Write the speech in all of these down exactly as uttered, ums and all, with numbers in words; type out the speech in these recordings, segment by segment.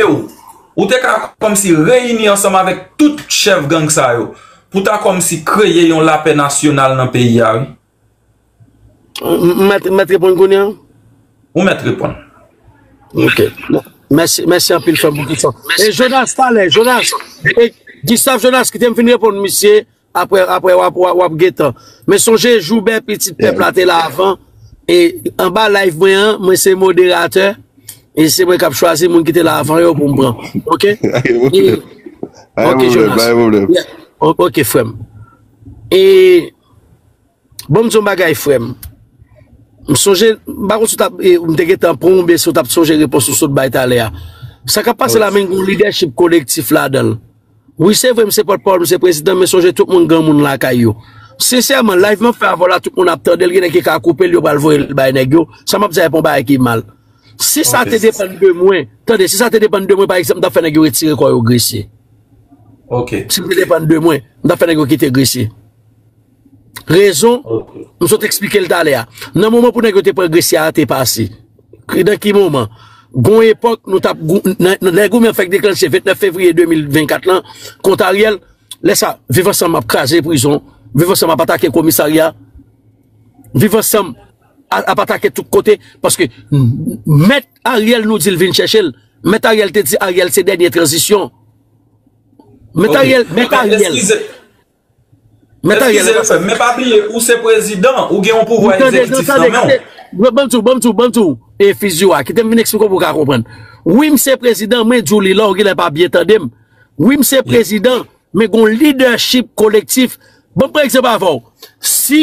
w, ou te ka kòmsi reyini ansanm avèk tout chèf gang sa yo, pou ta kòmsi kreye yon lapè nasyonal nan peyi a, wi. M mèt, m mèt reponn kounye a? Ou mèt reponn. Ok. Mèsi, mèsi anpil, frè m, pou kesyon. E Jonas, talè, Jonas. E Gustave Jonas, kite m fin reponn misye. Apre, apre, w ap, w ap, w ap gentan. Men sonje, Joubè, pitit pèp la, te la avan. E anba live mwen an, mwen se moderatè. E se mwen k ap chwazi moun ki te la avan yo pou m pran. Ok? E, ok, Jonas. Yeah. O- Ok, frè m. E, bon, m di yon bagay, frè m. M sonje, m pa konn si w t ap, e, m te gentan pran w, oubyen si w t ap sonje repons ou sot bay talè a. Sa k ap pase la, men gen yon lidèchip kolektif ladan l. Wi, se vre, m se pòtpawòl, m se prezidan, men sonje tout moun gen moun lakay yo. Sensèman, live m ap fè avè w la, tout moun ap tande l, gen nèg ki ka koupe l, yo pral voye l bay nèg yo. Sa m ap di a, e pa yon bagay ki mal. Si sa te depann de mwen, tande, si sa te depann de mwen, pa egzanp, m t ap fè nèg yo retire kò yo Gresye. Ok. Si l te depann de mwen, m t ap fè nèg yo kite Gresye. Rezon, m sot eksplike l talè a. Nan moman pou nèg yo te pran Gresye a te pase. Nan ki moman? Gon epòk, nou t ap gou- nan- nan- lè goumen an fèk deklanche vennèf fevriye de mil vennkat lan, kont Ariel, lè sa, Viv Ansanm ap kraze prizon, Viv Ansanm ap atake komisarya, Viv Ansanm a- ap atake tout kote, paske m- mèt Ariel nou di l vin chèche l. Mèt Ariel te di Ariel se dènye tranzisyon. Mèt Ariel, mèt Ariel. Mèt Ariel, eskize, frè m, men pa bliye, ou se prezidan, ou gen yon pouvwa egzekitif nan men w. Ban m di w, ban m di w, ban m di w, e Fiziwa, kite m vin eksplike w pou w ka konprann. Wi, m se prezidan, mwen di w li la, ou genlè pa byen tande m. Wi, m se prezidan, men gon lidèchip kolektif. Ban m pran egzanp avè w. Si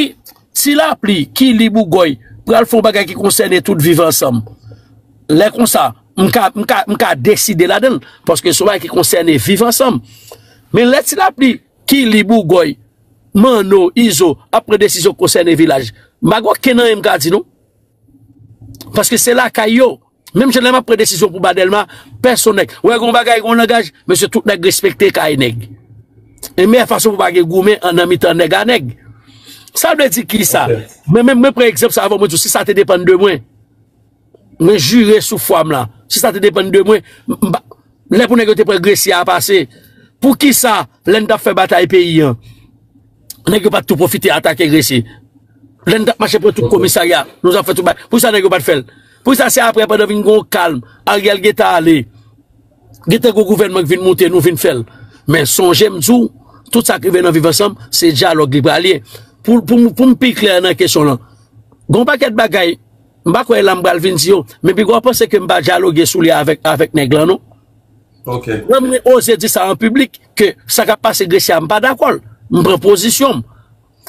Ti Lapli, Kili, Bougòy, pral fè yon bagay ki konsène tout Viv Ansanm, lè konsa, m ka, m ka, m ka deside ladan l, paske se yon bagay ki konsène Viv Ansanm. Men lè Ti Lapli, Kili, Bougòy, Manno, Izo ap pran desizyon k konsène vilaj, m pa gen okenn anyen m ka di non. Paske se lakay yo. Menm jan lè m ap pran desizyon pou ba Dèlma, pèsonn nèg. Ou wè gon bagay, gon langaj, mesye, tout nèg respekte kay nèg. E meyè fason pou pa gen goumen an nan mitan nèg a nèg. Sa vle di kisa? Mwen menm, mwen pran egzanp sa avan, mwen di w, si sa te depann de mwen, mwen jire sou fwa m la, si sa te depann de mwen, m- m pa- lè pou nèg yo te pran Gresye a pase, poukisa lè n t ap fè batay peyi an, nèg yo pa t tou pwofite atake Gresye? Lè n t ap mache pran tout komisarya, nou t ap fè tout bagay, poukisa nèg yo pa t fè l? Poukisa se apre, pandan vin gen yon kalm, Ariel gentan ale, gentan gen yon gouvènman k vin moute, nou vin fè l? Men sonje m di w, tout sa k rive nan Viv Ansanm, se dyalòg li pral ye. Pou, pou, pou m pi klè nan kesyon lan, gon pakèt bagay, m pa kwè la m pral vin di yo, men piga w panse ke m pa dyaloge sou li avèk, avèk nèg lan non. Ok. Mwen, mwen oze di sa an piblik, ke sa k ap pase Gresye a, m pa dakò l. M pran pozisyon m.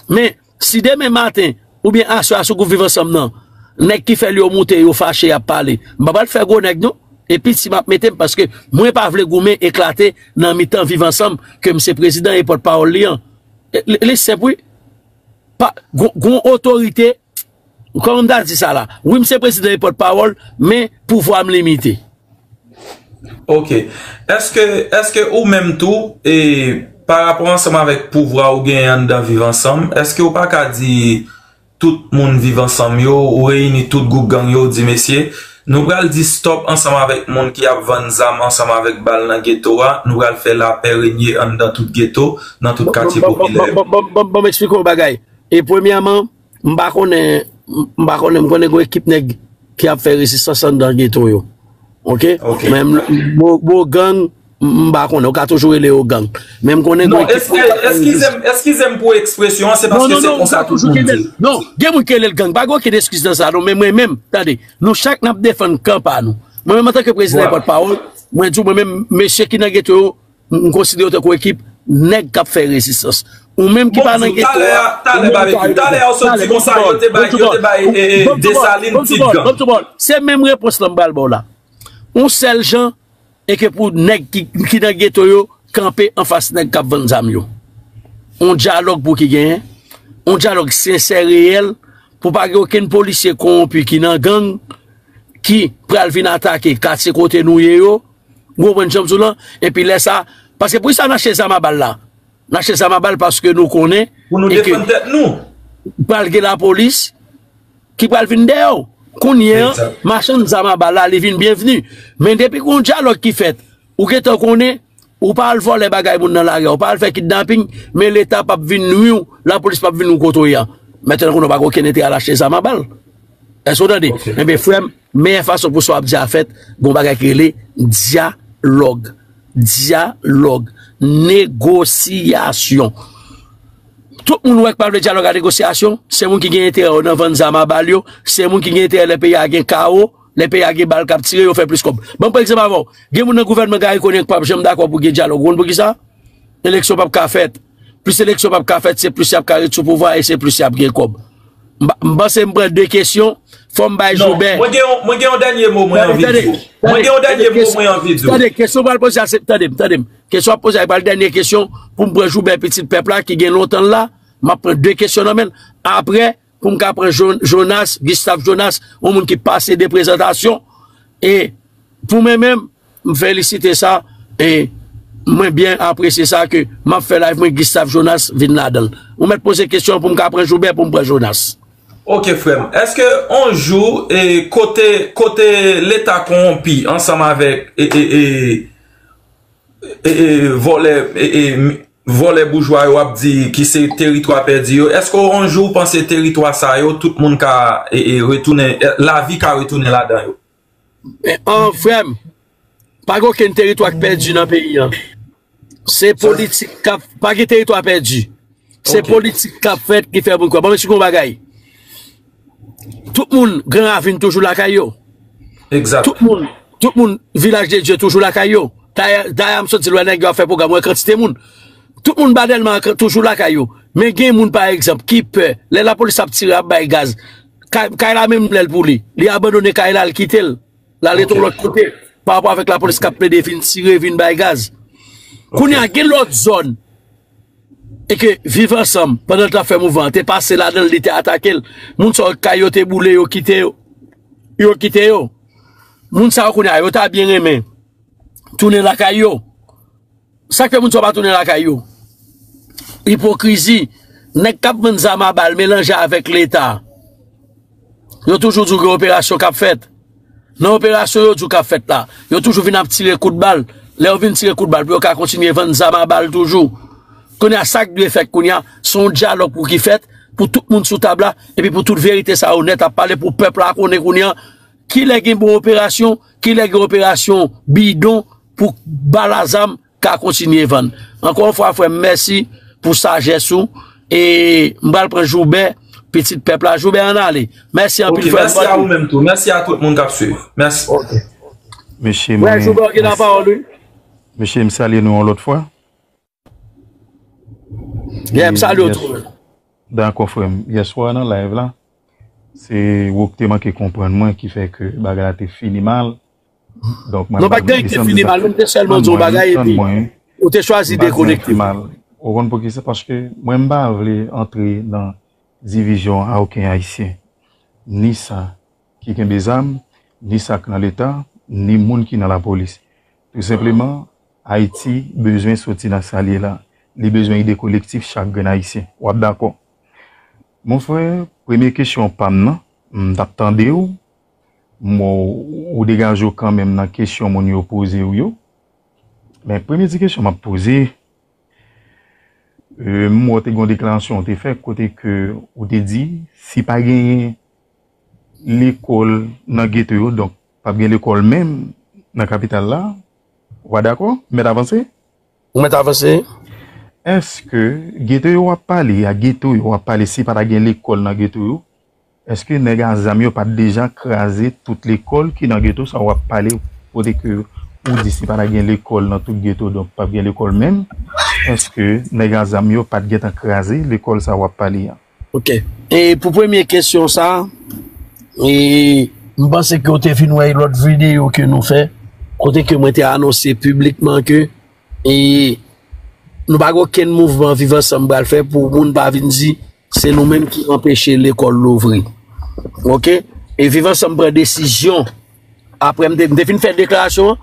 Men, si demen maten, oubyen aswè a sou gwoup Viv Ansanm nan, nèg ki fè l yo moute, yo fache, y ap pale, m pa pral fè gwo nèg non. E piti m ap mete m, paske mwen pa vle goumen eklate nan mitan Viv Ansanm, ke m se prezidan e pòtpawòl li an. E, li, li senp, wi. Pa, gon, gon otorite, kòman m ta di sa la? Wi, m se prezidan e pòtpawòl, men pouvwa m limite. Ok. Èske, èske ou menm tou, e, pa rapò ansanm avèk pouvwa ou genyen anndan Viv Ansanm, èske ou pa ka di tout moun Viv Ansanm yo, ou reyini tout gwoup gang yo, ou di, mesye, nou pral di stòp ansanm avèk moun ki ap vann zam ansanm avèk bal nan geto a, nou pral fè lapè renye anndan tout geto, nan tout katye popilè yo. Bon, bon, bon, bon, bon, bon, bon, m eksplike w yon bagay. E premyèman, m pa konnen, m pa konnen, m konnen gon ekip nèg ki ap fè rezistans anndan geto yo. Ok? Ok. Men m, mo, mo gang, m, m pa konnen. Ou ka toujou rele yo gang. Men m konnen gon ekip nèg k ap fè rezistans. Non, eskize m, eskize m pou ekspresyon an, se paske se konsa tout moun di l. Non, gen moun ki rele l gang. Pa gen okenn eskiz nan sa, non. Men mwen menm, tande, nou chak n ap defann kan pa nou. Mwen menm, antanke prezidan e pòtpawòl, mwen di w, mwen menm, mesye ki nan geto yo, m, m konsidere yo tankou ekip nèg k ap fè rezistans. Ou menm ki pa nan geto a, talè, talè, Babekyou, talè a w sot di konsa, yo te bay, yo te bay, e, e, Desalin tit gang. Se menm repons lan m pral ba w la. Yon sèl jan, e ke pou nèg ki, ki nan geto yo kanpe anfas nèg k ap vann zam yo. Yon dyalòg pou ki genyen, yon dyalòg sensè, reyèl, pou pa gen okenn polisye kowonpi ki nan gang ki pral vin atake katye kote nou ye yo, Ou konprann jan m di w lan? Epi lè sa, paske poukisa n achte zam a bal la? N achte zam a bal paske nou konnen. Pou nou defann tèt nou. Pral gen lapolis ki pral vin dèyè w. Kounye a, machann zam a bal la, li vin byenvni. Men depi gen yon dyalòg ki fèt, ou gentan konnen, ou pa al vòlè bagay moun nan lari a, ou pa al fè kidnaping, men Leta p ap vin nwi w, lapolis p ap vin nwi w kote w ye a. Mentnan kounye a, ou pa gen okenn enterè al achte zam a bal. Èske w tande? Ebyen, frè m, meyè fason pou sa w ap di a fèt, gen yon bagay ki rele dyalòg. Dyalòg. Negosyasyon. Tout moun wè k pa vle dyalòg ak negosyasyon, se moun ki gen enterè yo nan vann zam a bal yo, se moun ki gen enterè lè peyi a gen kawo, lè peyi a gen bal k ap tire, yo fè plis kòb. Ban m pran egzanp avè w. Gen moun nan gouvènman Garry Conille k p ap janm dakò pou gen dyalòg. Ou konn poukisa? Eleksyon p ap ka fèt. Plis eleksyon p ap ka fèt, se plis y ap ka ret sou pouvwa e se plis y ap gen kòb. M pa- m panse m pran de kesyon, fò m bay Joubè. Mwen gen yon- mwen gen yon dènye mo mwen anvi di w. Mwen gen yon dènye mo mwen anvi di w. Tande, kesyon pral poze a, se, tande m, tande m. Kesyon ap poze a, e pral dènye kesyon pou m pran Joubè pitit pèp la ki gen lontan l la. M ap pran de kesyon nan men l. Apre, pou m ka pran Jo- Jonas, Gustave Jonas, yon moun ki pase de prezantasyon. E pou mwen menm, m felisite sa. E mwen byen apresye sa ke m ap fè live mwen, Gustave Jonas vin ladan l. Ou mèt poze kesyon pou m ka pran Joubè, pou m pran Jonas. Ok, frè m. Èske on jou, e, kote, kote Leta kowonpi ansanm avèk, e, e, e, e, e, vòlè, e, e, vòlè boujwa yo ap di ki se teritwa pèdi yo, èske on jou w panse teritwa sa yo, tout moun ka, e, e, retounen, e, lavi ka retounen ladan yo? E, an, frè m, pa gen okenn teritwa k pèdi nan peyi a. Se politik k ap, pa gen teritwa pèdi. Se politik k ap fèt ki fè moun kwè. Ban m esplike yon bagay. Tout moun Gran Ravin toujou lakay yo. Tout moun, tout moun Vilaj de Dye toujou lakay yo. Dayè, dayè m soti lwen nèg yo ap fè pwogram, wè kantite moun. Tout moun ba Dèlma toujou lakay yo. Men gen moun, pa egzanp, ki pè. Lè lapolis ap tire, ap bay gaz. Kay, kay la menm lè l pou li. Li abandone kay la, l kite l. L al rete yon lòt kote. Pa rapò avèk lapolis k ap plede vin tire, vin bay gaz. Kounye a, gen lòt zòn. E ke Viv Ansanm, pandan l t ap fè mouvman an, te pase ladan l, li te atake l. Moun sa yo, kay yo te boule, yo kite yo. Yo kite yo. Moun sa yo kounye a, yo ta byen renmen tounen lakay yo. Sa k fè moun sa yo pa tounen lakay yo? Ipokrizi. Nèg k ap vann zam a bal melanje avèk Leta. Yo toujou di w gen operasyon k ap fèt. Nan operasyon yo di w k ap fèt la, yo toujou vin ap tire kout bal. Lè yo vin tire kout bal, pou yo ka kontinye vann zam a bal toujou. Kounye a, sa k dwe fèt kounye a, se yon dyalòg pou ki fèt, pou tout moun sou tab la, epi pou tout verite sa yo nèt ap pale, pou pèp la konnen kounye a, kilè gen bon operasyon, kilè gen operasyon bidon, pou bal a zam ka kontinye vann. Ankò yon fwa, frè m, mèsi pou sajès ou. E m pral pran Joubè, pitit pèp la. Joubè, ann ale. Mèsi anpil, frè m. Mèsi a ou menm tou. Mèsi a tout moun k ap swiv. Mèsi. Mesye, mwen, Joubè, ou gen lapawòl, wi. Mesye, m salye nou yon lòt fwa. Yeah, m salye w tou. Dakò, frè m. Yèswa nan live la, se ou k te manke konprann mwen ki fè ke bagay la te fini mal. Donk, mwen pa t gen anyen ki te fini mal, non, m te sèlman di yon bagay epi ou te chwazi dekonekte. Ou konn poukisa? Paske mwen, m pa vle antre nan divizyon a okenn Ayisyen. Ni sa ki kenbe zam, ni sa k nan Leta, ni moun ki nan lapolis. Tou senpleman, Ayiti bezwen soti nan sa l ye la. Li bezwen ide kolektif chak grenn Ayisyen. W ap dakò? Mon frè, premye kesyon pa m nan, m t ap tande w, m wè w, ou degaje w kanmenm nan kesyon moun yo poze w yo. Men premye ti kesyon m ap poze, e, m wè w te gen yon deklarasyon w te fè kote ke ou te di, si pa genyen lekòl nan geto yo, donk p ap gen lekòl menm nan kapital la, w pa dakò? M mèt avanse? Ou mèt avanse. Èske geto yo w ap pale a, geto yo w ap pale, si pa ta gen lekòl nan geto yo, èske nèg a zam yo pa t deja kraze tout lekòl ki nan geto sa w ap pale, kote ke ou di si pa ta gen lekòl nan tout geto, donk p ap gen lekòl menm? Èske nèg a zam yo pa t gentan kraze lekòl sa w ap pale a? Ok. E pou premye kesyon sa, e m panse ke w te fin wè lòt videyo ke nou fè, kote ke mwen te anonse piblikman ke, e nou pa gen okenn mouvman Viv Ansanm pral fè pou moun pa vin di se nou menm ki anpeche lekòl louvri. Ok? E Viv Ansanm pran desizyon. Apre m te, m te fin fè deklarasyon an,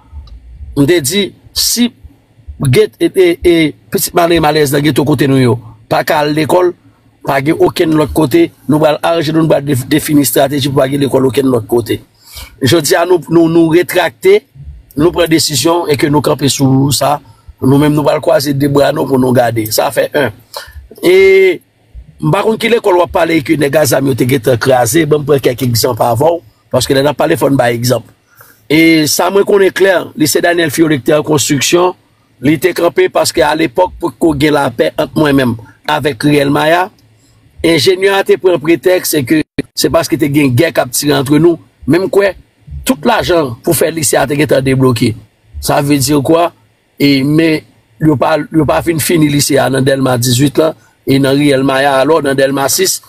m te di, si get, e, e, e, pitit malere malèrèz nan geto kote nou yo pa ka al lekòl, Pa gen okenn lòt kote. Nou pral aranje nou, nou pral def- defini estrateji pou pa gen lekòl okenn lòt kote. Jodi a, nou, nou, nou retrakte, nou pran desizyon e ke nou kanpe sou sa. Nou menm, nou pral kwaze de bra nou pou nou gade. Sa fè en. E m pa konn ki lekòl w ap pale ke nèg a zam yo te gentan kraze. Ban m pran kèk egzanp avè w, paske lè n ap pale, fò n bay egzanp. E sa mwen konnen klè, lise Daniel Fiore ki te an konstriksyon, li te kanpe paske alepòk, pou ko gen lapè ant mwen menm avèk Riyèl Maya, enjenyè a te pran pretèks se ke se paske te gen gè k ap tire antre nou. Men m kwè, tout lajan pou fè lise a te gentan debloke. Sa vle di kwa? E, men, yo pa, yo pa fin fini lise a nan Dèlma dizuit lan, e nan Riyèl Maya, alò, nan Dèlma sis,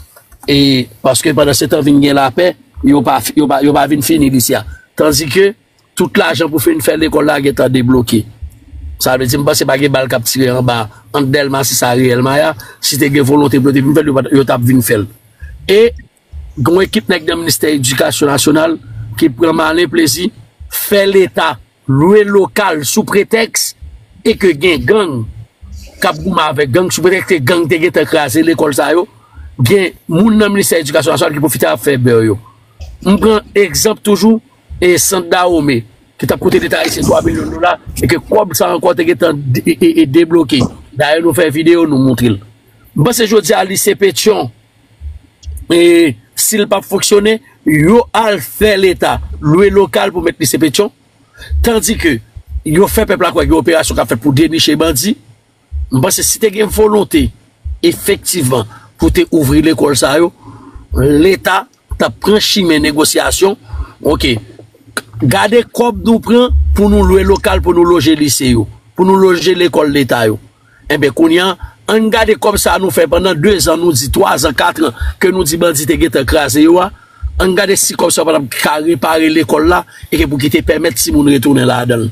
e, paske pandan se tan vin gen lapè, yo pa, yo pa, yo pa vin fini lise a. Tandike, tout lajan pou fin fè lekòl la gentan debloke. Sa vle di, m panse pa gen bal k ap tire anba ant Dèlma sis a Riyèl Maya. Si te gen volonte pou yo te vin fè l, yo pa t- yo t ap vin fè l. E gen yon ekip nèg nan Ministè Edikasyon Nasyonal ki pran malen plezi fè Leta lwe lokal sou pretèks e ke gen gang k ap goumen avèk gang, sou pretèks ke gang te gentan kraze lekòl sa yo. Gen moun nan Ministè Edikasyon Nasyonal ki pwofite ap fè bè yo. M pran egzanp toujou, e Sant Dahomey, ki t ap koute Leta ayisyen twa milyon dola, e ke kòb sa ankò te gentan de- e- e- e debloke. Dayè, nou fè videyo, nou montre l. M panse jodi a, lise Petyon, e, si l p ap fonksyone, yo al fè Leta lwe lokal pou met lise Petyon, tandike yo fè pèp la kwè gen operasyon k ap fèt pou deniche bandi. M panse si te gen volonte, efektivman, pou te ouvri lekòl sa yo, Leta t ap pran chimen negosyasyon. Oke, gade kòb nou pran pou nou lwe lokal, pou nou loje lise yo, pou nou loje lekòl Leta yo. Enben, kounye a, ann gade kòb sa a nou fè pandan de zan, nou di twa zan, kat an, ke nou di bandi te gentan kraze yo a. Ann gade si kòb sa a pa t ap ka repare lekòl la, e ke pou ki te pèmèt timoun retounen ladan l.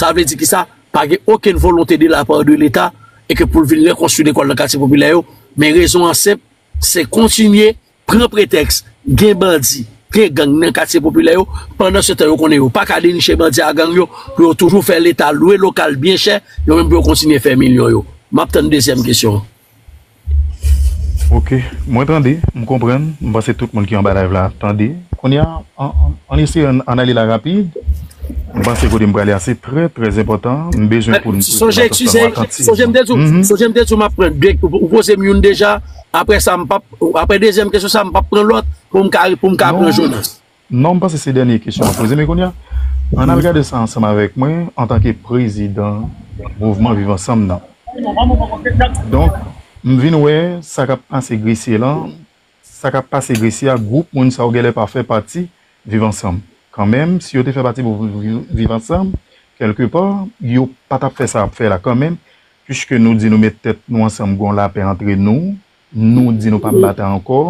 Sa vle di ki sa? Pa gen okenn volonte de la part de Leta, e ke pou l vin rekonstwi lekòl nan katye popilè yo. Men rezon an senp, se kontinye pran pretèks gen bandi, gen gang nan katye popilè yo, pandan se tan yo konnen yo pa ka deniche bandi a gang yo, pou yo toujou fè Leta lwe lokal byen chè, yo menm pou yo kontinye fè milyon yo. M ap tann dezyèm kesyon an. Ok, mwen tande, m konprann, m panse tout moun ki anba live la tande. Kounye a, an, an, ann eseye ann, ann ale la rapid. M panse kote m prale a se trè, trè enpòtan. M bezwen pou n prete atansyon atantif. Sonje, eskize, sonje m te di w, sonje m te di w m ap pran de, ou, ou poze m youn deja, apre sa m p ap, apre dezyèm kesyon sa, m p ap pran lòt pou m ka, pou m ka pran Jonas. Non, m panse se dènye kesyon w ap poze, men kounye a, ann al gade sa ansanm avèk mwen antanke prezidan mouvman Viv Ansanm nan. Donk, m vin wè sa k ap pase Gresye lan, sa k ap pase Gresye a, gwoup moun sa yo genlè pa fè pati Viv Ansanm. Kanmenm, si yo te fè pati pou Viv, Viv Ansanm, kèlkepa, yo pa t ap fè sa y ap fè la kanmenm, piske nou di nou met tèt nou ansanm, gen yon lapè antre nou, nou di nou p ap batay ankò.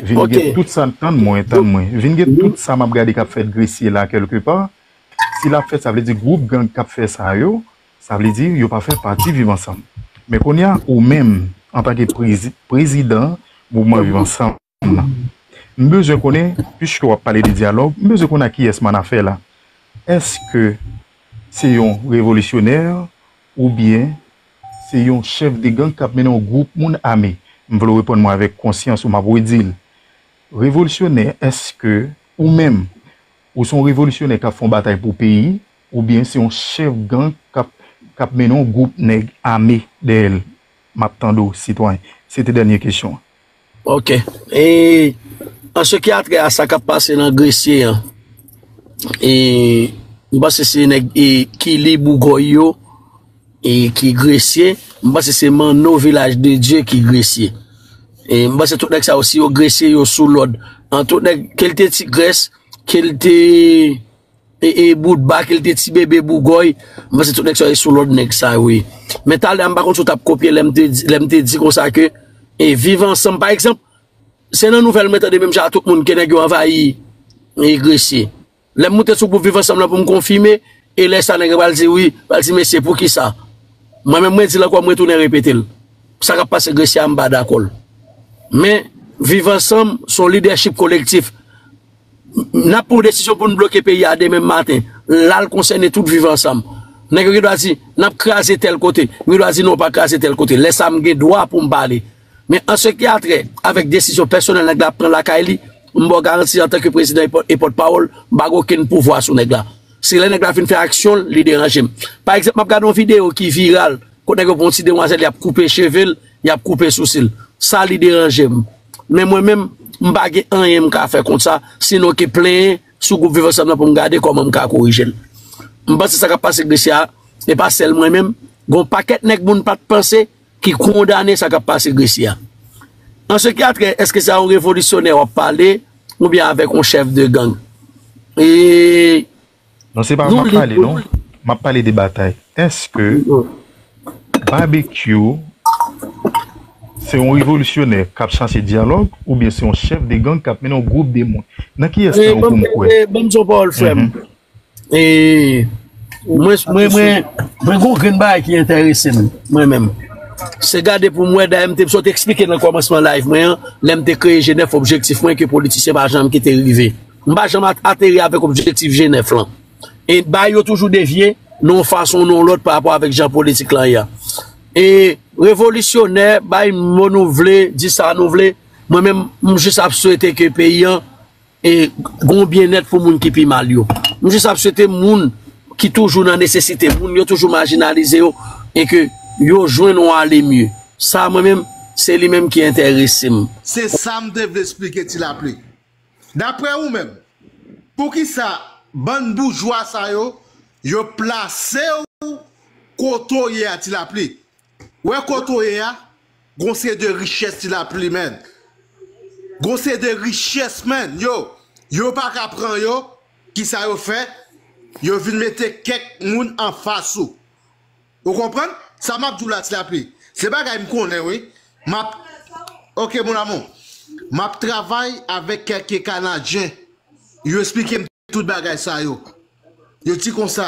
Vin gen tout sa, tann mwen, tann mwen. Vin gen tout sa m ap gade k ap fèt Gresye la, kèlkepa. Si l ap fèt, sa vle di gwoup gang k ap fè sa yo, sa vle di yo pa fè pati Viv Ansanm. Men kounye a, ou menm, antanke prezi, prezidan mouvman Viv Ansanm nan, m bezwen konnen, piske w ap pale de dyalòg, m bezwen konnen a kiyès m annafè la. Èske se yon revolisyonè oubyen se yon chèf de gang k ap mennen yon gwoup moun ame? M vle w reponn mwen avèk konsyans ou, m ap redi l. Revolisyonè, èske ou menm, ou se yon revolisyonè k ap fè yon batay pou peyi, oubyen se yon chèf gang k ap, k ap mennen yon gwoup nèg ame dèyè l? M ap tande w, sitwayen. Se te dènye kesyon an. Ok. E, an se ki a trè a sa k ap pase nan Gresye an, e, m panse se nèg, e, Kili Bougòy yo, e, ki Gresye. M panse se Manno Vilaj de Dye ki Gresye. E, m panse tout nèg sa yo, si yo Gresye, yo sou lòd. An tout nèg, ke l te Ti Grès, ke l te e, e, Boutba, ke l te Ti Bebe Bougòy, m panse tout nèg sa yo sou lòd nèg sa yo, wi. Men talè a, m pa konn si w t ap kopye lè m te di, lè m te di konsa ke, e, Viv Ansanm, pa egzanp, se nan nouvèl mwen tande menm jan a tout moun ke nèg yo anvayi, e, Gresye. Lè m moute sou gwoup Viv Ansanm lan pou m konfime, e lè sa nèg yo pral di, wi, pral di, mesye, poukisa? Mwen menm, mwen di l ankò, m retounen repete l. Sa k ap pase Gresye a, m pa dakò l. Men, Viv Ansanm, se yon lidèchip kolektif. N ap pran yon desizyon pou n bloke peyi a demen maten. L al konsène tout Viv Ansanm. Nèg yo gen dwa di, n ap kraze tèl kote. Yo gen dwa di, non, pa kraze tèl kote. Lè sa a, m gen dwa pou m pale. Men an se ki a trè avèk desizyon pèsonèl nèg la ap pran lakay li, m ba w garanti antanke prezidan e pòt, e pòtpawòl, m pa gen okenn pouvwa sou nèg la. Se lè nèg la fin fè aksyon l, li deranje m. Pa egzanp, m ap gade yon videyo ki viral, kote nèg yo pran yon ti demwazèl, y ap koupe cheve l, y ap koupe sousi l. Sa li deranje m. Men mwen menm, m pa gen anyen m ka fè kont sa, sinon ke plenyen sou gwoup Viv Ansanm nan pou m gade kòman m ka korije l. M panse sa k ap pase Gresye a, e pa sèl mwen menm, gen yon pakèt nèg moun pa t panse ki kondane sa k ap pase Gresye a. An se ki a trè, èske se a yon revolisyonè w ap pale, oubyen avèk yon chèf de gang? E Non, se pa m ap pale, non. M ap pale de batay. Èske Babekyou se yon revolisyonè k ap chache dyalòg oubyen se yon chèf de gang k ap mennen yon gwoup de moun? Nan kiyès nan yo pou m kwè? Ban m di w pawòl, frè m. E, mwen, mwen, mwen, mwen gon grenn bagay ki enterese m, mwen menm. Se gade pou m wè, dayè m te sot eksplike nan kòmansman live mwen an, lè m te kreye G nèf, objektif mwen ke politisyen pa janm kite rive. M pa janm at- ateri avèk objektif G nèf lan. E bagay yo toujou devye nan yon fason ou nan yon lòt pa rapò avèk jan politik lan ye a. E revolisyonè, bay mo nou vle, di sa nou vle, mwen menm, m jis ap swete ke peyi an e gon byennèt pou moun ki pi mal yo. M jis ap swete moun ki toujou nan nesesite, moun yo toujou majinalize yo, e ke yo jwenn yon ale mye. Sa mwen menm, se li menm ki enterese m. Se sa m te vle eksplike Ti Lapli. Daprè ou menm, poukisa bann boujwa sa yo, yo plase w kote w ye a Ti Lapli? Wè kote w ye a, gon seri de richès Ti Lapli, menn. Gon seri de richès, menn. Yo, yo pa ka pran yo, kisa yo fè? Yo vin mete kèk moun anfas ou. Ou konprann? Sa m ap di w la, Ti Lapli, se bagay m konnen, wi. M ap, oke, mon amour. M ap travay avèk kèk Kanadyen. Yo eksplike m tout bagay sa yo. Yo di konsa,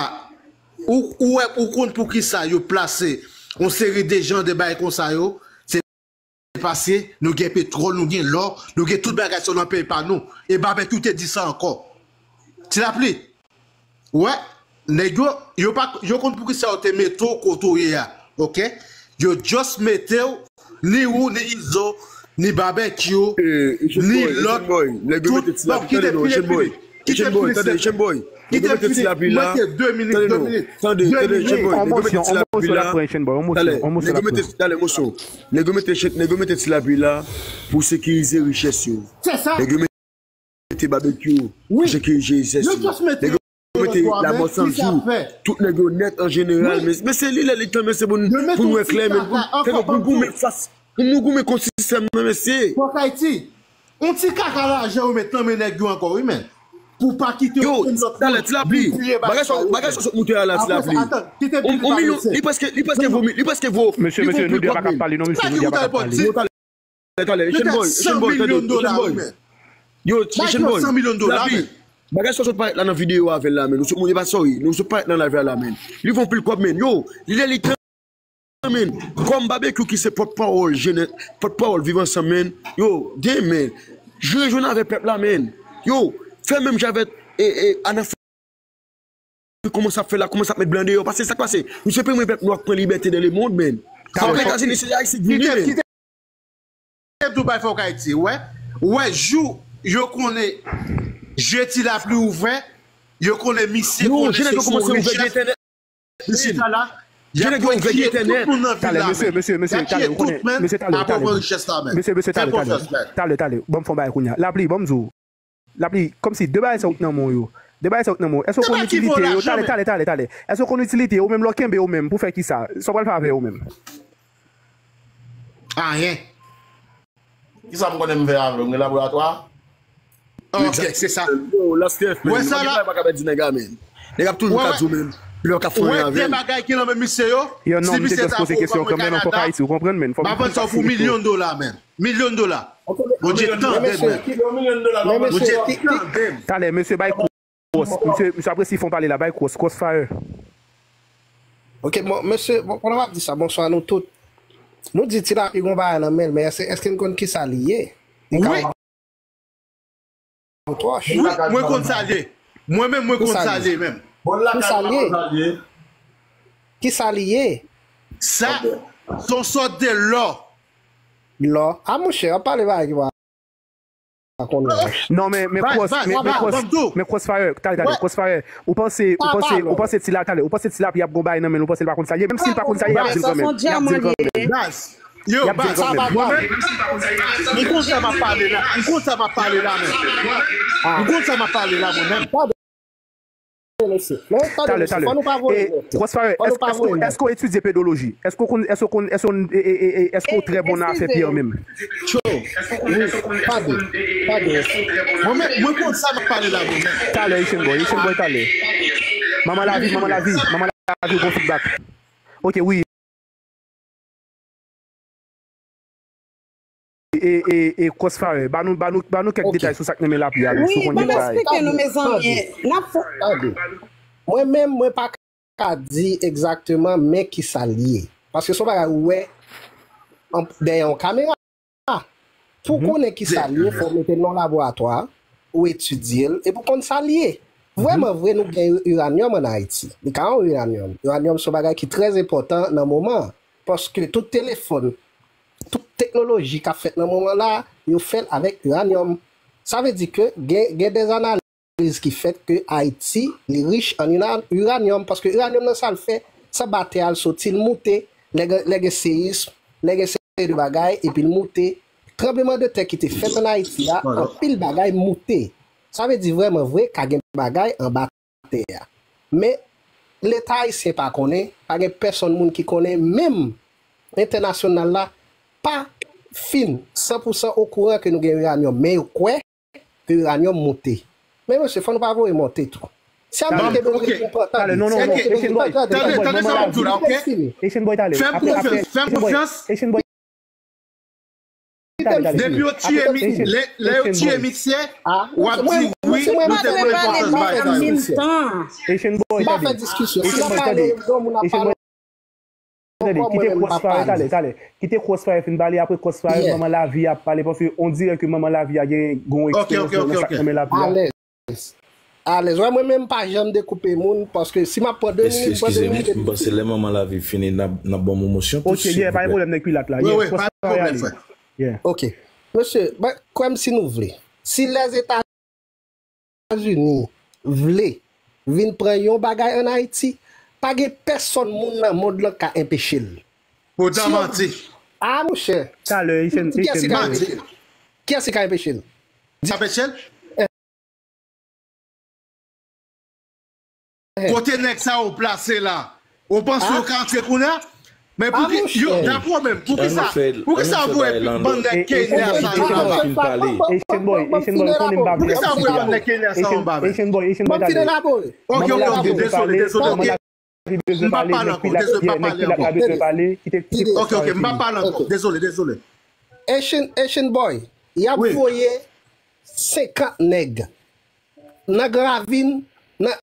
ou, ou wè, ou konn poukisa yo plase yon seri de jan de bagay konsa yo, se paske nou gen petwòl, nou gen lò, nou gen tout bagay sa yo nan peyi pa nou. E Babekyou te di sa ankò. Ti Lapli, wè, nèg yo, yo pa, yo konn poukisa yo te mete w kote w ye a, oke? Yo just mete w, ni ou, ni Izo, ni Babekyou, ni lòt, tout, bon, kite m fini, kite m fini, kite m fini, kite m fini, mwen te de minit, de minit, de minit, on mosyon, on mosyon l ap pran, Echenn Boy, on mosyon, on mosyon l ap pran. Talè, talè, moso. Nèg yo mete Ti Lapli la pou sekirize richès yo. Se sa. Nèg yo mete Babekyou pou sekirize richès yo. Nèg yo mete Lamò Sanjou, tout nèg yo nèt an jeneral, men, men se li lè li tan, men se pou n, pou n wè klè, men pou, pou n goumen fas, pou nou goumen kont sistèm nan, mesye. Fòk Ayiti, yon ti kaka lajan yo met nan men nèg yo ankò, wi, men. Pou pa kite yo, okenn lòt moun vin touye bagay sa yo. Bagay sa w sot moute a la, Ti Lapli. On milyon, li prèske, li prèske vo, li prèske vo, mesye, mesye, nou de a pa ka pale, non, mesye, nou de a pa ka pale. Talè, talè, Echenn Boy, Echenn Boy, tande, Echenn Boy. Yo, Echenn Boy, Ti Lapli. Bagay sa w sot parèt la nan videyo avè l la, men. Nou sot, moun yo pa sòri, nou sot parèt nan live la, la, men. Li vo anpil kòb, men. Yo, li lè li tan, men. Kòm Babekyou ki se pòtpawòl jenès, pòtpawòl Viv Ansanm, men. Yo, demen, jwe jwenn avè pèp la, men. Yo, fè menm jan avè, e, e, Anan Kòman sa ap fè la, kòman sa ap met blan deyò, paske sa k pase, misye pa renmen pèp nwa k pran libète dans le monde, men. Fòk Etazini se Ayiti k vini, men. Kite m di w bagay, Fòk Ayiti, wè, wè, jou yo konnen je Ti Lapli ouvè, yo konnen misye konnen se sou richès, misye ta la, y ap pran kiye tout moun nan vil la, men. Y ap kiye tout, men, apre pran richès la, men. Fè konfyans, men. Talè, talè, talè, ban m fè yon bagay kounye a. Lapli, ban m di w, Lapli, kòmsi de bagay sa yo k nan men w yo. De bagay sa yo k nan men w. Èske w konn itilite yo? Talè, talè, talè, talè. Èske w konn itilite yo? Ou menm lè w kenbe yo menm, pou fè kisa? Sa w pral fè avè yo menm? Anyen. Kisa m konnen m fè avè yo? M gen laboratwa? Ok, se sa. Yo, Last F, man. Wè sa la? Nèg pa ka pèdi nèg la, man. Nèg ap toujou ka di w, man. Yo pa ka fè anyen avè l. Wè de bagay ki nan men misye yo. Yo, non, m te just poze kesyon kanmenm, fòk Ayiti, ou konprann, man. Fòk m pase sou kesyon. Ban m vann sa w pou milyon dola, man. Milyon dola. Bondye tande mwen. Bondye tande m. Talè, mesye bay kros. Mesye, mesye ap resi fon pale la, bay kros, crossfire. Ok, bon, mesye, bon, pandan m ap di sa, bonswa nou tout. Nou di Ti Lapli gon bagay nan men l, men èske, èske n konn kisa li ye? Li ka yon twòch. Wi, mwen konn sa li ye. Mwen menm, mwen konn sa li ye menm. Kisa li ye? Kisa li ye? Sa, se yon sòt de lò. lò. A monchè, w ap pale bagay ki pa konn. Non, men, men Cross, men, men Cross, men Crossfire, talè, talè, Crossfire, ou panse, ou panse, ou panse ti la, talè, ou panse ti la, pi ap gon bagay nan men, ou panse li pa konn sa l ye, menm si l pa konn sa l ye, y ap di l kanmenm, y ap di l kanmenm. Yo, baz, mwen menm, m konn sa m ap pale la. M konn sa m ap pale la menm. M konn sa m ap pale la mwen menm. Talè, talè. E, Crossfire, èske, èske, èske w etidye pedoloji? Èske w konn, èske w konn, èske w, e, e, e, e, èske w trè bon nan afè pye an menm? Cho. Wi, pa de, pa de. Mwen menm, mwen konn sa m ap pale la mwen menm. Talè, Haitian Boy, Haitian Boy, talè. Manman lavi, manman lavi, manman lavi, bon feedback. Ok, wi. E, e, e, Crossfire, ba nou, ba nou, ba nou kèk detay sou sa k nan men lapli a, wi, si w konn gen detay. Ban m eksplike nou, mezanmi. N ap fè. Tande. Mwen menm, mwen pa ka di egzakteman men kisa l ye. Paske se yon bagay ou wè an, dèyè yon kamera. Pou w konnen kisa l ye, fò w mete l nan laboratwa, ou etidye l, epi w konn sa l ye. Vrèman vre, nou gen uranyòm ann Ayiti. Li ka yon uranyòm. Uranyòm se yon bagay ki trè enpòtan nan moman an. Paske tout telefòn, tout teknoloji k ap fèt nan moman la, yo fè l avèk uranyòm. Sa vle di ke gen, gen dèzanaliz ki fèt ke Ayiti, li rich an ura-, uranyòm, paske uranyòm nan sa l fè, se anba tè a l soti, l moute, lè gen, lè gen seyis, lè gen seri de bagay, epi l moute. Tranblemanntè ki te fèt ann Ayiti a, anpil bagay moute. Sa vle di vrèman vre, ka gen bagay anba tè a. Men, Leta ayisyen pa konnen, pa gen pèsonn moun ki konnen, menm entènasyonal la pa fin san pou san okouran ke nou gen iranyòm, men yo kwè ke iranyòm moute. Men mesye, fò nou pa voye monte tou. Si Ameriken bezwen vin pran tan, talè, non, non, non, Haitian Boy, talè, talè, sa m ap di w la, ok? Haitian Boy, talè. Fè m konfyans, fè m konfyans. Haitian Boy, Depi yo tiye, lè, lè yo tiye miksè, w ap di wi, nou te konn enpòtans bagay sa yo. Haitian Boy, tande. Haitian Boy, tande. Haitian Boy, tande. Kite Crossfire, talè, talè. Kite Crossfire fin pale, apre Crossfire, manman lavi ap pale, paske on dirè ke manman lavi a gen gon eksperyans nan sa k nan men lavi a. Alèz. Alèz. Wè, mwen menm, m pa janm dekoupe moun, paske si m ap pran de minit, m pran de minit. Eskize m, m panse lè manman lavi fini, n ap, n ap ban m yon mosyon tou, silvouplè. Ok, yeah, pa gen pwoblèm, nèg pilat la. Yeah, pa gen pwoblèm, frè. Yeah. Ok. Mesye, kwè m si nou vle. Si Lèzetazini vle vin pran yon bagay ann Ayiti, pa gen pèsonn moun nan mond lan k ka enpeche l. Potan manti. A, monchè. Talè, Haitian Boy. Kiyès ki ka enpeche l? Kiyès ki ka enpeche l? Di. Ka enpeche l? Kote nèg sa yo plase la? Ou panse yo ka antre kounye a? Men pou ki, yo, dapre w menm, pou ki sa, pou ki sa yo voye bann nèg Kenya sa yo anba? Haitian Boy, Haitian Boy, ou konnen m pa vle. Pou ki sa yo voye bann nèg Kenya sa yo anba menm? Haitian Boy, Haitian Boy, talè. Ok, ok, ok, dezole, dezole, ok. M p ap pale ankò, dezole, m p ap pale ankò. Ok, ok, m p ap pale ankò, dezole, dezole. Haitian, Haitian Boy, y ap voye senkant nèg nan Gran Ravin, nan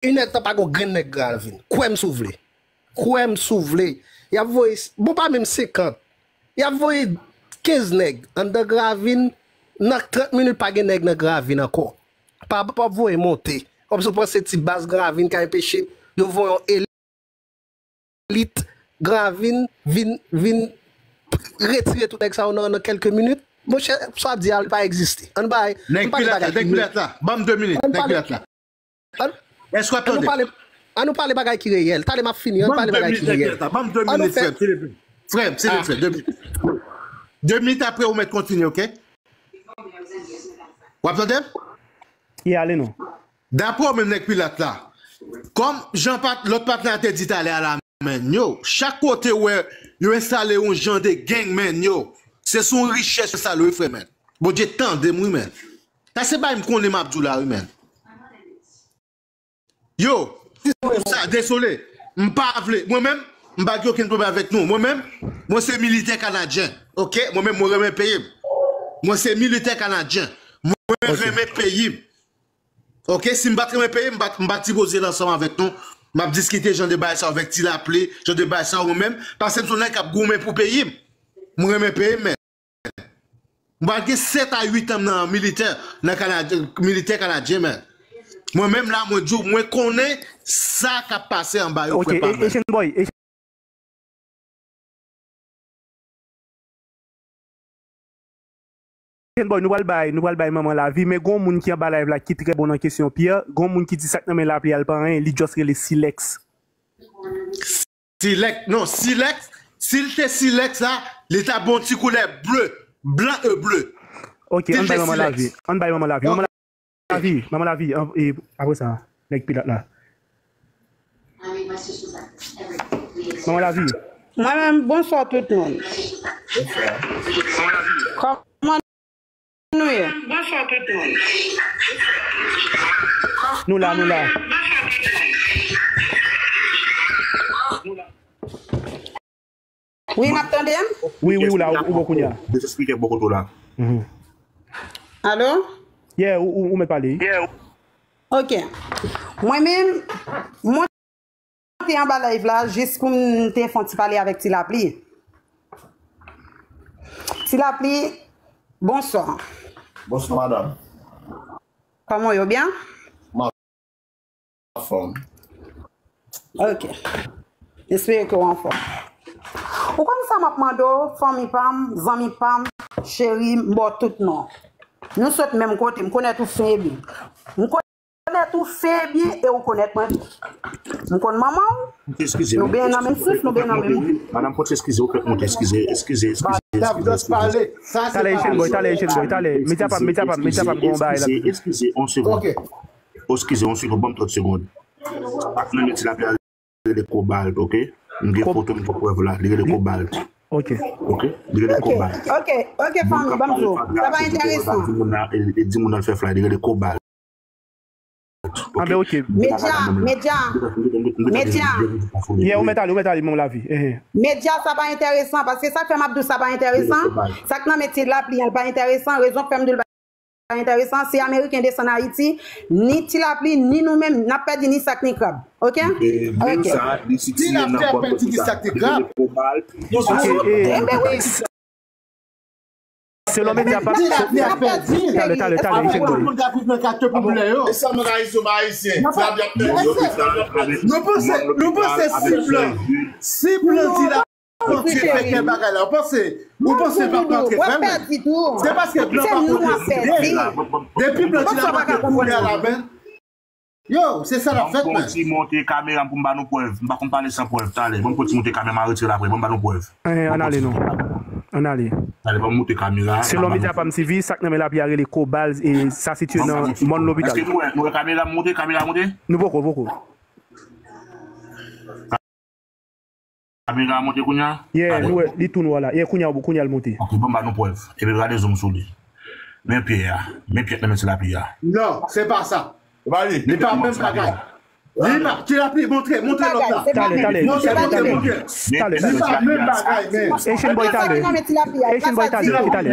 inèdtan pa gon grenn nèg Gran Ravin. Kwè m si w vle. Kwè m si w vle. Y ap voye, bon, pa menm senkant. Y ap voye kenz nèg anndan Gran Ravin, nan trant minit pa gen nèg nan Gran Ravin ankò. Pa, pa, p ap voye monte. Kòmsi w panse ti baz Gran Ravin ka enpeche yo voye yon elit Gran Ravin vin, vin retire tout nèg sa yo nan, nan kèlke minit. Monchè, sa w ap di a, li pa egziste. Ann bay, ann pale bagay ki reyèl. Nèg pilat la, ban m de minit, nèg pilat la. Èske w ap tande? Ann nou pale, ann nou pale bagay ki reyèl. Talè m ap fini, ann pale bagay ki reyèl. Ban m de minit, nèg pilat la, ban m de minit, frè m, silvouplè. Frè m, silvouplè, de minit. De minit apre, ou mèt kontinye, ok? W ap tande m? Yeah, ale non. Dapre w menm nèg pilat la, kòm jan pat-, lòt patnè a te di talè a la, menn yo, chak kote w wè yo enstale yon jan de gang, menn yo, se sou yon richès yo enstale wi, frè, menn. Bondye tande m wi, menn. Sa se bagay m konnen m ap di w la wi, menn. Yo, sa, dezole, m pa vle, mwen menm, m pa gen okenn pwoblèm avèk nou. Mwen menm, mwen se militè kanadyen, ok? Mwen menm, mwen renmen peyi m. Mwen se militè kanadyen. Mwen renmen peyi m. Ok, si m pa t renmen peyi m, m pa t, m pa t sipoze la ansanm avèk nou. M ap diskite jan de bagay sa avèk Ti Lapli, jan de bagay sa mwen menm, paske m se yon nèg k ap goumen pou peyi m. Mwen renmen peyi m, men. M pral gen sèt a uit an nan militè, nan Kanad-, militè kanadyen, men. Mwen menm la, mwen di w, mwen konnen sa k ap pase anba yo, frè pa m. Ok, Haitian Boy, Haitian Asian Boy, nou pral bay, nou pral bay manman lavi, men gon moun ki anba live la ki trè bon nan kesyon Pierre, gon moun ki di sa k nan men lapli a l pa anyen, li just rele Silex. Silex, non, Silex, si l te Silex la, li ta bon ti koulè ble, blan e ble. Ok, ann bay manman lavi, ann bay manman lavi. Manman lavi, manman lavi, apre sa, nèg pilat la. Manman lavi. Mwen menm, bonswa tout moun. Kòman nou ye? Nou la, nou la. Wi, n ap tande m? Wi, wi, ou la, ou bon kounye a. Dezespike bò kote w la. Alo? Yeah, ou, ou, ou mèt pale. Ok. Mwen menm, mwen te anba live la jis pou m te fè yon ti pale avèk Ti Lapli. Ti Lapli, bonswa. Bonswa, madanm. Kòman w ye, w byen? Anfòm. Ok. Espere ke w anfòm. Ou konn sa m ap mande w, fanmi pa m, zanmi pa m, cheri, m ba w tout non. Nou sot menm kote, m konèt ou fen e byen. M konèt ou fen e byen e ou konèt mwen tou. M konn manman w. Nou benyen nan menm souf, nou benyen nan menm bouch. Madanm, fòk eskize, ou fèk monte, eskize, eskize, eskize, eskize. Talè, Asian Boy, talè, Asian Boy, talè. Medya pa m, medya pa m, medya pa m, gon bagay la. Eskize, eskize, yon segonn. Eskize, yon segonn, ban m trant segonn. Ak nan meti la, rele Kobalt, ok? M gen foto, m gen prèv la. Li rele Kobalt. Ok. Ok? Li rele Kobalt. Ok, ok, fanmi, ban m di w. Sa va enteresan. E di moun nan l fè fly, li rele Kobalt. Anben, ok. Medya, medya, medya. Yeah, ou mèt ale, ou mèt ale, manman lavi. Medya, sa pa enteresan, paske sa k fè m ap di w sa pa enteresan, sa k nan men Ti Lapli an, l pa enteresan, rezon k fè m di w l pa enteresan, si Ameriken desann Ayiti, ni Ti Lapli, ni nou menm, n ap pèdi ni sak ni krab. Ok? Ok. Ti Lapli ap pèdi ni sak ni krab. Enben wi. Selon medya pa. Talè, talè, talè, Asian Boy. Nou panse, nou panse si blan, si blan di la. Ou panse, ou panse blan pa antre fè l? Se paske blan pa konn deside. Depi blan di la pa antre koulè a la menm. Yo, se sa l ap fèt menm. Ban m pran ti monte kamera m pou m ba nou prèv. M pa konn pale san prèv. Talè, ban m pran ti monte kamera m a retire l apre. Ban m ba nou prèv. Ann ale non. Ann ale. Talè, ban m monte kamera. Selon medya pa m T V, sa k nan men lapli a rele Kobal e sa sitiye nan mòn lopital. Èske nou wè, nou wè kamera m monte, kamera monte? Nou poko, poko. Kamera a monte kounye a? Yeah, nou wè, li tou nwa la. Yeah, kounye a, kounye a l monte. Ok, ban m ba nou prèv. Epi gade zoom sou li. Men pye a. Men pye k nan men Ti Lapli a. Non, se pa sa. Li pa menm bagay. Li pa, Ti Lapli, montre, montre lòt la. Talè, talè. Montre, montre, montre. Talè, talè. Li pa menm bagay, men. Asian Boy, talè. Asian Boy, talè. Talè.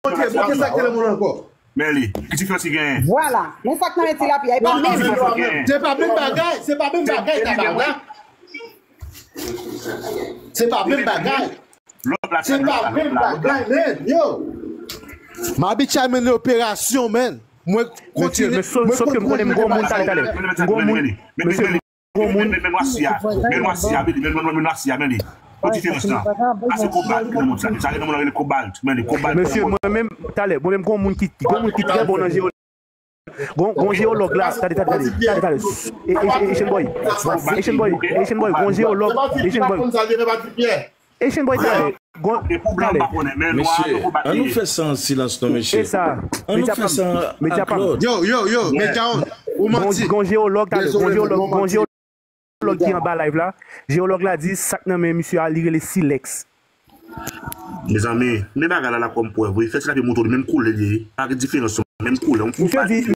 Montre, montre sa k te nan men l ankò. Men li, ki diferans ki genyen? Vwala, men sa k nan men Ti Lapli a, e pa menm. Se pa menm bagay, se pa menm bagay, tabarnak. Se pa menm bagay. Se pa menm bagay, men, yo. M abitye al mennen operasyon, men. Mwen kontinye, mwen kontinye. Mesye, men sòf ke m konnen m gon moun, talè, talè. M gon moun, mesye. Gon moun. Men nwa si a. Men nwa si a, men nwa, men nwa si a, men li. Yon diferans la. A se Kobalt ki nan mond sa. Sa ki nan mond la rele Kobalt. Men li, Kobalt. Mesye, mwen menm, talè, mwen menm gon moun ki, gon moun ki trè bon nan jewoloji. Gon, gon jewològ la, tande, tande, tande, tande, tande. E, e, e, Asian Boy. Asian Boy, Asian Boy, gon jewològ, Asian Boy. Asian Boy, talè. Gon, e pou blan pa konnen, men nwa, yo konbat li. Mesye, ann nou fè sa an silans non, mesye. Ann nou fè sa ak lòd. Yo, yo, yo, Medya, ou manti. Gon jewològ, talè, gon jewològ, gon jewològ ki anba live la. Jewològ la di sa k nan men misye a, li rele Silex. Mezanmi, men bagay la la kòm prèv, wi. Fè Ti Lapli montre w li menm koulè li ye. Pa gen diferans non, menm koulè, yon fo bagay.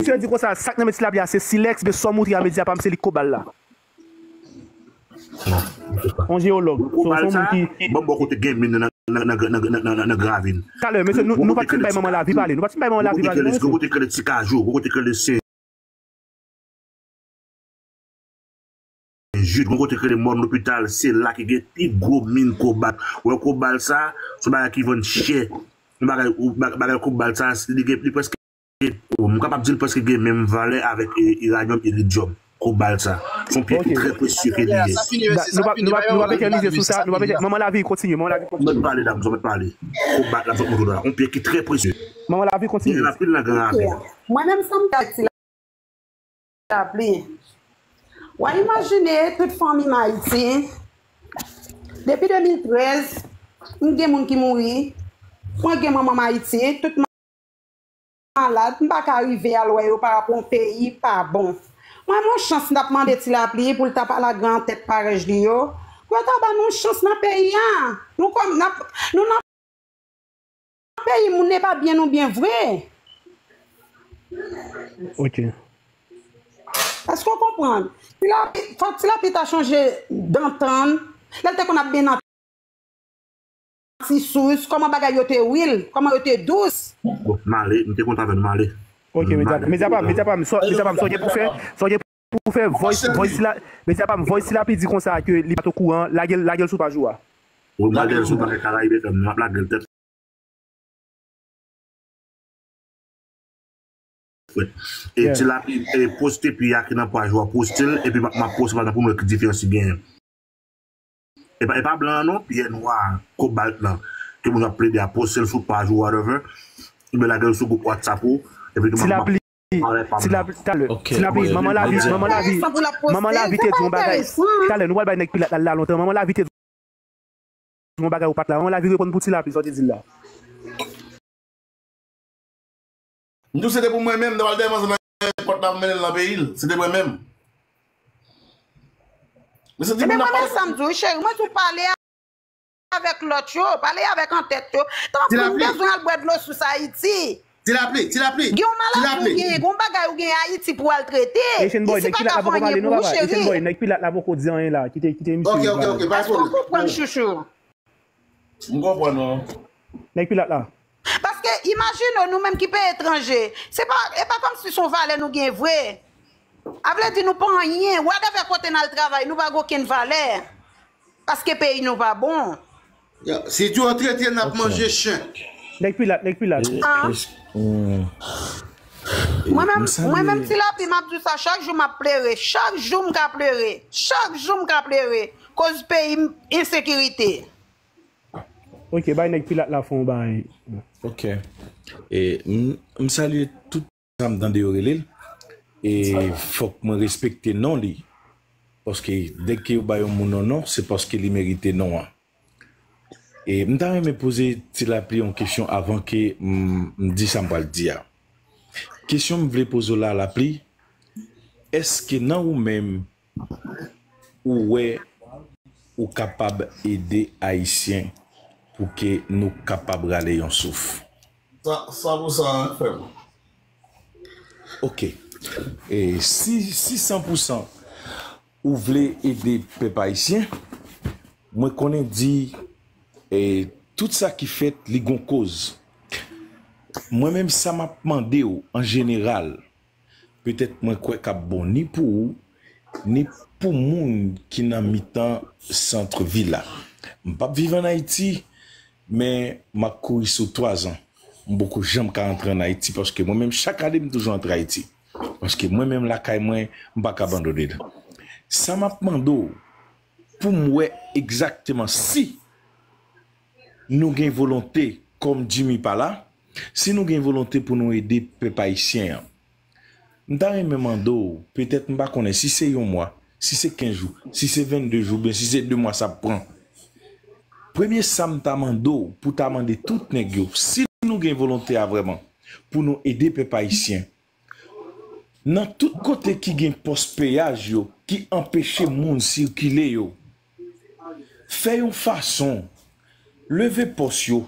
Misye di konsa, sa k nan men Ti Lapli a se Silex, men sa w montre a medya pa m se li k Kobal la. On jewològ. Kobal sa, ban m ba w kote gen min nan, nan, nan, nan, nan, nan, nan, nan Gravin. Talè, mesye, nou, nou pa t fin bay manman lavi pale. Nou pa t fin bay manman lavi pale, non, mesye. Gon kote k rele Ti Kajou, gon kote k rele Sen Jid, gon kote k rele Mòn Lopital, se la ki gen pi gwo min kobalt. Ou wè kobalt sa, se yon bagay ki vann chè. Yon bagay, ou, ba-, bagay kobalt sa, li gen, li prèske, ou, m kapab di l prèske gen menm valè avèk, e, iranyòm, iridyòm, kobalt sa. Se yon pye ki trè presye ke li ye. Nou pa nou pa nou pa etènize sou sa, nou pa etènize. Manman lavi kontinye, manman lavi kontinye. Mèt pale dam, mèt pale. Konbat la sot moto la. Yon pye ki trè presye. Manman lavi kontinye. Gen anpil nan gen avè. Mwen menm sa m ta di la pli. W a imajine tout fanmi m Ayiti. Depi de mil trèz, m gen moun ki mouri. Mwen gen manman m Ayiti, tout malad, m pa ka rive al wè yo parapò yon peyi pa bon. Mwen m yon chans n ap mande Ti Lapli pou l ta pale ak gran tèt parèj li yo, pou yo ta ban nou yon chans nan peyi a. Nou kòm n ap nou nan peyi moun e pa byen nou byen vre. Ok. Èske w konprann? Ti Lapli, fòk Ti Lapli ta chanje dantan l, lè l te konn ap benyen nan ti sous, kòman bagay yo te wil, kòman yo te dous. Bon, m ale, m te kontan avè nou, m ale. Ok, medya pa m, medya pa m, sa w gen pou fè, sa w gen pou fè, voice, voice la, medya pa m, voice la pi di konsa ke li pa t okouran, lage l, lage l sou paj ou a. Ou lage l sou paj Caraïbes F M, m ap lage l tèt. Frè. E ti la e poste pi a ki nan paj ou a poste l epi m ap poste pandan pou m wè ki diferans li genyen. E pa e pa blan an non, pi a nwa, kobalt lan. Ke moun ap plede a poste l sou paj ou whatever. Oubyen lage l sou gwoup WhatsApp ou. Epi tou m ap pale pa m nan. Ti la pli talè. Ti la pli manman lavi, manman lavi. Manman lavi te di yon bagay. Talè nou pral bay nèg pilat la la lontan. Manman lavi te di yon bagay ou pa t la. Manman lavi reponn pou ti la pli sa w te di l la. M di w se te pou mwen menm, Dòval Dèmanz nan pòt la pou mennen l nan peyi l. Se te mwen menm. Men se di moun nan pale. Ebyen mwen menm sa m di w wi cheri, mwen di w pale avèk lòt yo, pale avèk antèt yo. Tanpri m bezwen al bwè dlo sous Ayiti. Ti lapli, ti lapli. Gen yon maladi ou genyen, gen yon bagay ou genyen Ayiti pou w al trete. Isi pa ka vanyen pou ou cheri. Isi pa ka vanyen, nèg pilat la poko di anyen la. Kite kite misye. Ok, ok, ok, pa gen pwoblèm. Èske w konprann chouchou? M konprann non. Nèg pilat la. Paske imajine w, nou menm ki peye etranje, se pa, e pa kòmsi se yon valè nou gen vre. A vle di nou pa anyen, whatever kote n al travay, nou pa gen okenn valè. Paske peyi nou pa bon. Si dyo trete n ap manje chen. Nèg pilat, nèg pilat. Mwen menm, mwen menm ti lapli m ap di w sa, chak jou m ap plere, chak jou m ka plere, chak jou m ka plere, koz peyi m ensekirite. Ok, bay nèg pilat la fè yon bagay. Ok. E, m, m salye tout sa m tande yo rele l. E fòk mwen respekte non li. Paske dèk ke yo bay yon moun yon non, se paske li merite non an. E m ta renmen poze Ti Lapli yon kesyon avan ke m, m di sa m pral di a. Kesyon m vle poze w la, Lapli, èske nan ou menm, ou wè ou kapab ede Ayisyen pou ke nou kapab rale yon souf? Sa, sa pou sa, frè m. Ok. E si, si san pou san ou vle ede pèp ayisyen, mwen konnen di e, tout sa ki fèt, li gon koz. Mwen menm, sa m ap mande w, an jeneral, petèt mwen kwè k ap bon ni pou ou, ni pou moun ki nan mitan sant vil la. M p ap viv ann Ayiti, men m ap kouri sou twazan. M poko janm ka antre ann Ayiti, paske mwen menm, chak ane, m toujou antre Ayiti. Paske mwen menm, lakay mwen, m pa ka abandone l. Sa m ap mande w, pou m wè egzakteman si nou gen volonte, kòm Jimmy pa la, si nou gen volonte pou nou ede pèp ayisyen an. M ta renmen mande w, petèt m pa konnen si se yon mwa, si se kenz jou, si se vennde jou, oubyen si se de mwa sa ap pran. Premye sa m ta mande w pou ta mande tout nèg yo, si nou gen volonte a vrèman, pou nou ede pèp ayisyen, nan tout kote ki gen pòs peyaj yo, ki anpeche moun sikile yo, fè yon fason, leve pòs yo.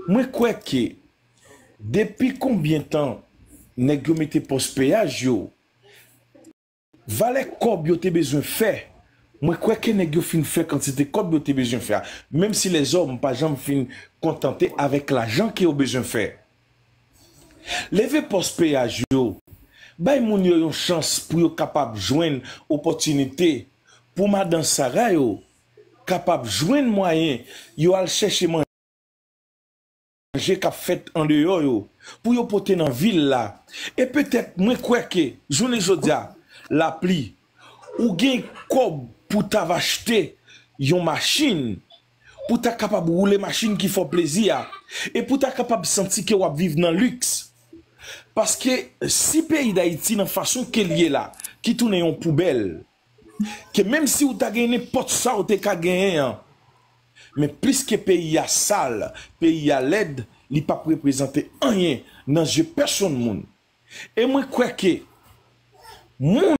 Mwen kwè ke depi konbyen tan nèg yo mete pòs peyaj yo, valè kòb yo te bezwen fè, mwen kwè ke nèg yo fin fè kantite kòb yo te bezwen fè a, menm si lèzòm pa janm fin kontante avèk lajan ke yo bezwen fè. Leve pòs peyaj yo, bay moun yo yon chans pou yo kapab jwenn opòtinite, pou madan Sara yo kapab jwenn mwayen yo al chèche manje k ap fèt andeyò yo, pou yo pote nan vil la. E petèt, mwen kwè ke, jounen jodi a, Lapli, ou gen kòb pou ta va achte yon machin, pou ta kapab woule machin ki fè w plezi a, e pou ta kapab santi ke w ap viv nan liks. Paske si peyi Dayiti nan fason ke l ye la, ki tounen yon poubèl, ke menm si w ta gen nenpòt sa w te ka genyen an, men pliske peyi a sal, peyi a lèd, li p ap reprezante anyen nan zye pèsonn moun. E mwen kwè ke moun